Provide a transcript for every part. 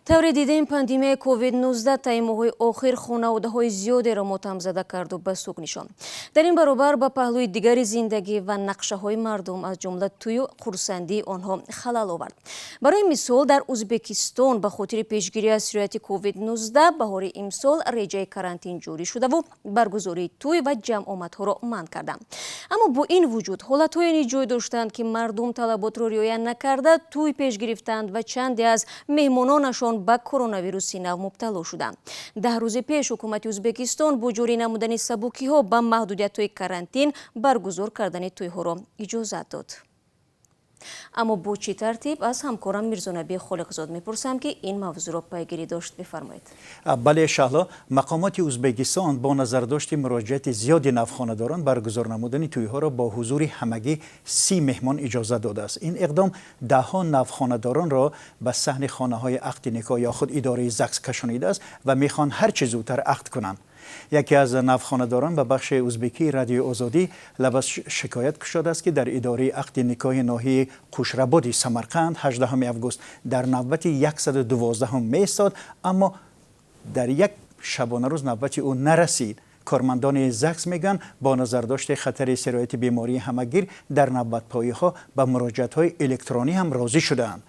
Тавре дидем, пандемияи COVID-19 таи моҳҳои охир хонаводаҳои зиёдеро мотамзада карду ба суг нишонд. Дар ин баробар ба паҳлӯи дигари зиндагӣ ва нақшаҳои мардум, аз ҷумла тӯю хурсандии онҳо, халал овард. Барои мисол, дар Ӯзбекистон ба хотири пешгирӣ аз сирояти COVID-19 баҳори имсол реҷаи карантин ҷорӣ шудаву баргузории тӯй ва ҷамъомадҳоро манъ карданд. Аммо бо ин вуҷуд ҳолатҳое низ ҷой доштанд, ки мардум талаботро риоя накарда, тӯй пеш гирифтанд ва чанде аз меҳмононашон ба коронавируси нав мубтало шуданд. 10 рӯзи пеш ҳукумати Ӯзбекистон бо ҷорӣ намудани сабукиҳо ба маҳдудиятҳои карантин баргузор кардани тӯйҳоро иҷозат дод. Аммо бо чӣ тартиб, аз ҳамкорам Мирзонаби Холиқзод мепурсам, ки ин мавзӯъро пайгирӣ дошт. Бифармоед. Бале, Шаҳло, мақомоти Ӯзбекистон бо назардошти муроҷиати зиёди навхонадорон баргузор намудани тӯйҳоро бо ҳузури ҳамагӣ 30 меҳмон иҷозат додааст. Ин иқдом даҳҳо навхонадоронро ба саҳни хонаҳои ақди никоҳ ё худ идораи ЗАГС кашонидааст ва мехоҳанд ҳарчи зудтар ақд кунанд. Яке аз навхонадорон ба бахши узбекии Радиои Озодӣ лаб аз шикоят кушодааст, ки дар идораи ақди никоҳи ноҳияи Қушрабоди Самарқанд 18 август дар навбати 112 меистод, аммо дар як шабонарӯз навбати ӯ нарасид. Кормандони ЗАГС мегӯянд, бо назардошти хатари сирояти бемории ҳамагир дар навбатпоиҳо ба муроҷиатҳои электронӣ ҳам розӣ шудаанд.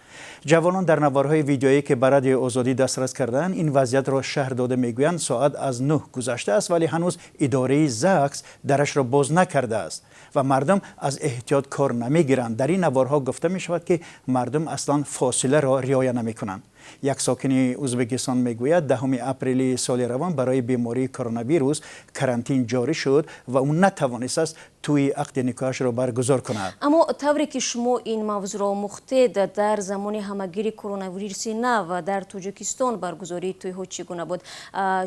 Ҷавонон дар наворҳои видеоӣ, ки ба Радиои Озодӣ дастрас кардаанд, ин вазъиятро шарҳ дода мегӯянд, соат аз 9 гузаштааст, вале ҳанӯз идораи ЗАГС дарашро боз накардааст ва мардум аз эҳтиёт кор намегиранд. Дар ин наворҳо гуфта мешавад, ки мардум аслан фосиларо риоя намекунанд. Як сокини Ӯзбекистон мегӯяд, 10 апрели соли равон барои бемории коронавирус карантин ҷорӣ шуд ва ӯ натавонистааст тӯи ақди никоҳашро баргузор кунад. Аммо тавре ки шумо ин мавзӯъро омӯхтед, дар замони ҳамагири коронавируси нав дар Тоҷикистон баргузории тӯйҳо чӣ гуна буд?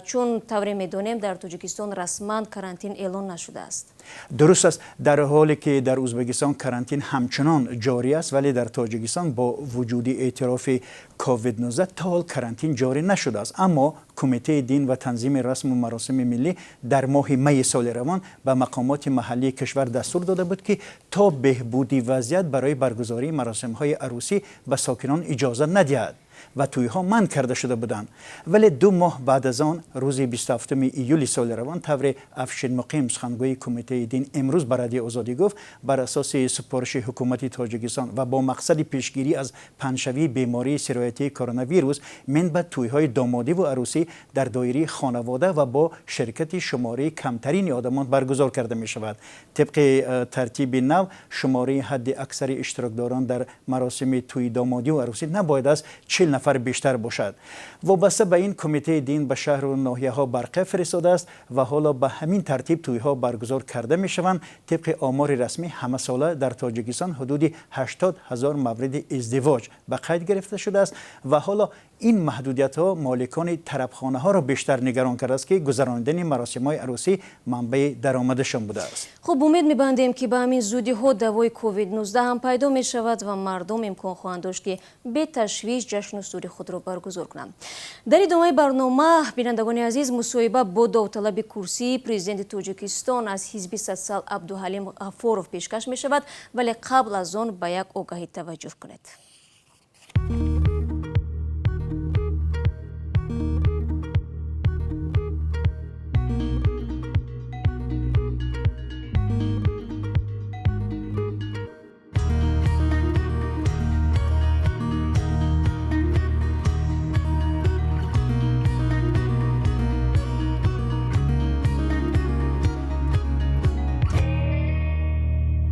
Чун тавре медонем, дар Тоҷикистон расман карантин эълон нашудааст. Дуруст аст, дар ҳоле ки дар Ӯзбекистон карантин ҳамчунон ҷорӣ аст, вале дар Тоҷикистон бо вуҷуди эътирофи COVID-19 то ҳол карантин ҷорӣ нашудааст. Аммо Кумитаи дин ва танзими расму маросими миллӣ дар моҳи майи соли равон ба мақомоти маҳаллии кишвар дастур дода буд, ки то беҳбуди вазъият барои баргузории маросимҳои арӯсӣ ба сокинон иҷоза надиҳад ва тӯйҳо манъ карда шуда буданд. Вале 2 моҳ баъд аз он, рӯзи 27 июли соли равон, тавре Афшин Муқим, сухангӯи Кумитаи дин, имрӯз ба Радиои Озодӣ гуфт, бар асоси супориши ҳукумати Тоҷикистон ва бо мақсади пешгирӣ аз паҳншавии бемории сироятии коронавирус, минбаъд тӯйҳои домодиву арӯсӣ дар доираи хонавода ва бо ширкати шумораи камтарини одамон баргузор карда мешавад. Тибқи тартиби нав, шумораи ҳадди аксари иштирокдорон дар маросими тӯи домодиву арӯсӣ набояд аз 40 нафар бештар бошад. Вобаста ба ин, Кумитаи дин ба шаҳру ноҳияҳо барқа фиристодааст ва ҳоло ба ҳамин тартиб тӯйҳо баргузор карда мешаванд. Тибқи омори расмӣ, ҳамасола дар Тоҷикистон ҳудуди 80 ҳазор мавриди издивоҷ ба қайд гирифта шудааст ва ҳоло ин маҳдудиятҳо моликони тарабхонаҳоро бештар нигарон кардааст, ки гузаронидани маросимҳои арӯсӣ манбаи даромадашон будааст. Хуб, умед мебандем, ки ба ҳамин зудиҳо давои COVID-19 ҳам пайдо мешавад ва мардум имкон хоҳанд дошт, ки беташвиш ҷашну сури худро баргузор кунанд. Дар идомаи барнома, бинандагони азиз, мусоҳиба бо довталаби курсии президенти Тоҷикистон аз ҳизби Социал Абдуҳалим Ғафуров пешкаш мешавад, вале қабл аз он ба як огаҳӣ таваҷҷӯҳ кунед.